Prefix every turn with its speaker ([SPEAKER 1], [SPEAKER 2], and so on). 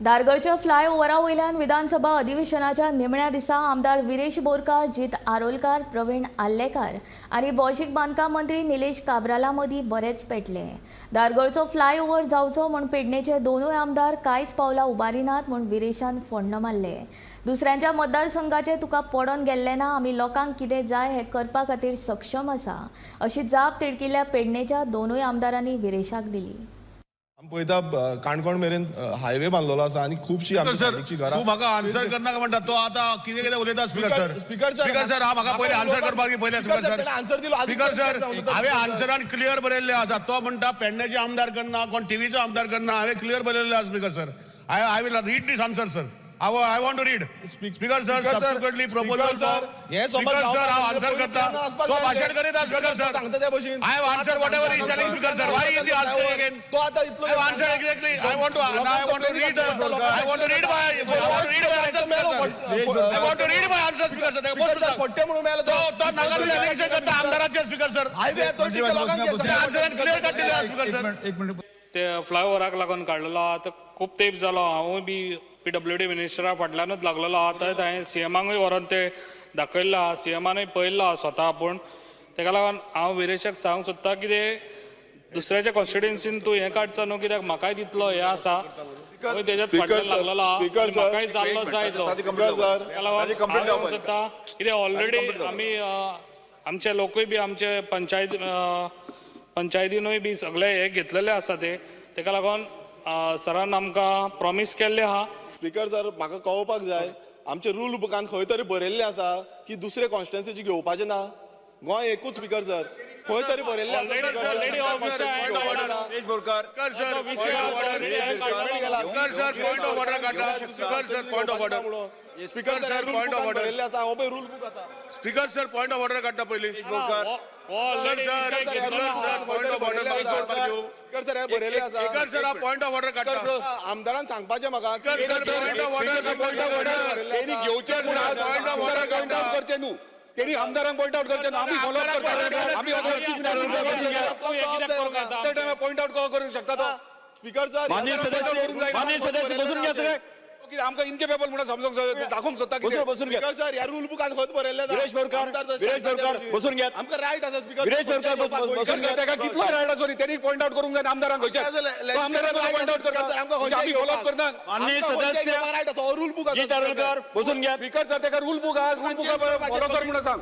[SPEAKER 1] धारगळच्या फ्लायओव्हरा वयल्यान विधानसभा अधिवेशनाच्या निमण्या दिसा आमदार विरेश बोरकार, जीत आरोलकार, प्रवीण आर्लेकार आनी भौशीक बांदकाम मंत्री निलेश काब्राला मदीं बरेंच पेटलें. धारगळचो फ्लायओव्हर जावचो म्हूण पेडणेचे दोनूय आमदार कांयच पावलां उबारिनात म्हूण विरेशान फोण्ण मारलें. दुसऱ्यांच्या मतदारसंघाचें तुका पडोन गेल्लें ना, आमी लोकांक कितें जाय हें करपा खातीर सक्षम आसा, अशी जाप तिडकिल्ल्या पेडणेच्या दोनूय आमदारांनी विरेशाक दिली.
[SPEAKER 2] आमी पळयता, काणकोण मेरेन हायवे बांदलेलो आसा आनी खुबशी आमची
[SPEAKER 3] सर,
[SPEAKER 2] सायडीची घरां.
[SPEAKER 3] तूं म्हाका आन्सर करनाका म्हणटा. तो आतां कितें कितें उलयता speaker sir.
[SPEAKER 2] Speaker sir,
[SPEAKER 3] speaker sir, हा, म्हाका पयलीं आन्सर करपाक दी पयलीं. स्पीकर सर,
[SPEAKER 2] आन्सर दिलो.
[SPEAKER 3] स्पीकर सर, हांवें आन्सरान क्लियर बरयल्लें आसा. तो म्हणटा पेडण्याचे आमदार करना, कोण टिवीचो आमदार करना. हांवें क्लियर बरयल्लें आसा, speaker sir. I will read this answer, sir. I want to read, speaker sir. Subsequently proposal
[SPEAKER 2] sir, हे समज
[SPEAKER 3] स्पीकर सर, हांव आन्सर करता. तो भाशण करीत स्पीकर सर.
[SPEAKER 2] सांगता त्या भशेन.
[SPEAKER 3] I have answered whatever he is telling, Speaker sir. Why is he asking again?
[SPEAKER 2] तो आता इतलो
[SPEAKER 3] I have answered exactly. I want to read my I want to read my answer, Speaker sir. I want to read my answer, Speaker sir.
[SPEAKER 2] फट्टे म्हणून मेलो.
[SPEAKER 3] तो तो Nagaland election करता आमदाराचे, speaker sir.
[SPEAKER 2] Highway authority लोकांक
[SPEAKER 3] आन्सरान क्लियर कट दिलें, speaker sir.
[SPEAKER 4] एक minute.
[SPEAKER 5] ते फ्लायओवराक लागून काडलेलो आहा. आतां खूब तेंप जालो, हांवूय बी पीडब्ल्यूडी मिनिस्टरा फाटल्यानूच लागलेलो आहा. थंय हांवें सीएमाकूय व्हरोन ते दाखयल्लो आहा, सीएमानूय पळयल्लो आहा स्वता आपूण. तेका लागून हांव विरेशाक सांगूंक सोदता, कितें दुसऱ्याच्या कॉन्स्टिट्युएन्सीन तूं हें काडचो न्हू, कित्याक म्हाकाय तितलो हें आसा, हांवूय तेज्यात
[SPEAKER 2] स्पीकर
[SPEAKER 5] फाटल्यान
[SPEAKER 2] सर,
[SPEAKER 5] लागलेलो आहा.
[SPEAKER 2] स्पीकर सर,
[SPEAKER 5] म्हाकाय जाल्लो जाय तो.
[SPEAKER 2] स्पीकर सर,
[SPEAKER 5] तेका लागून हांव सांगूंक सोदता कितें, ऑलरेडी आमी आमचे लोकूय बी आमचे पंचायतीनूय बी सगळे हे घेतलेले आसा. ते तेका लागून सरान आमकां प्रॉमीस केल्लें आहा.
[SPEAKER 2] स्पीकर सर, म्हाका कळोवपाक जाय, आमचे रूल बुकान खंय तरी बरयल्लें आसा की दुसरे कॉन्स्टिट्युएन्सीची घेवपाचें ना? गोंय एकूच, स्पीकर सर. खंय तरी बरयल्लें आसा?
[SPEAKER 5] Already- already हो विशय
[SPEAKER 3] Point of order.
[SPEAKER 4] Borkar.
[SPEAKER 3] Speaker sir, point of order. Speaker sir, point of order काडटा. Speaker sir, point of order.
[SPEAKER 2] Speaker sir,
[SPEAKER 3] point of order.
[SPEAKER 2] बरयल्लें आसा. हो पळय रूल बूक आसा.
[SPEAKER 3] Speaker sir, point of order काडटा पयलीं.
[SPEAKER 4] बोरकार.
[SPEAKER 5] हो already
[SPEAKER 3] sir,
[SPEAKER 5] विशय घेतलेलो
[SPEAKER 3] सर,
[SPEAKER 5] आहा.
[SPEAKER 3] Sir, point of order,
[SPEAKER 2] speaker sir, हे बरयल्लें आसा.
[SPEAKER 3] स्पीकर सर, हा पॉइंट ऑफ ऑर्डर काडटा.
[SPEAKER 2] आमदारान सांगपाचें म्हाका.
[SPEAKER 3] Speaker sir, point of order, point of order.
[SPEAKER 6] त्यांनी घेवचे.
[SPEAKER 3] Point of order
[SPEAKER 6] point out करचे न्हू. त्यांनी आमदारांक पॉइंट आउट करचे न्हू. आमी फॉलो अप करता. आमी टायमार पॉइंट आउट करूंक शकता तो.
[SPEAKER 2] स्पीकर सर,
[SPEAKER 6] माननीय सदस्य, माननीय सदस्य, बसून घ्या सगळे. आमकां इनकेपेबल म्हणून समजूंक दाखोवंक सोदता कितें?
[SPEAKER 4] बसून घ्या.
[SPEAKER 2] स्पीकर सर, ह्या रूल बुकान खंय बरयल्लें?
[SPEAKER 4] विरेश बोरकार, विरेश बोरकार, बसून घ्या.
[SPEAKER 2] आमकां रायट आसा, स्पीकर.
[SPEAKER 4] विरेश बोरकार, बसून घ्या.
[SPEAKER 6] ताका कितलो रायट आसो, त्यांनी पॉइंट आउट करूंक जाय आमदारांक खंयचे. आमदारांक पॉइंट आउट करता, आमी फॉलो अप करता.
[SPEAKER 4] माननीय सदस्य
[SPEAKER 2] रायट आसा, रूल बुक
[SPEAKER 4] जीत आरोलकर, बसून घ्या.
[SPEAKER 6] स्पीकर सर, ताका रूल बुक आहा, रूल बुक फॉलो कर म्हणून सांग.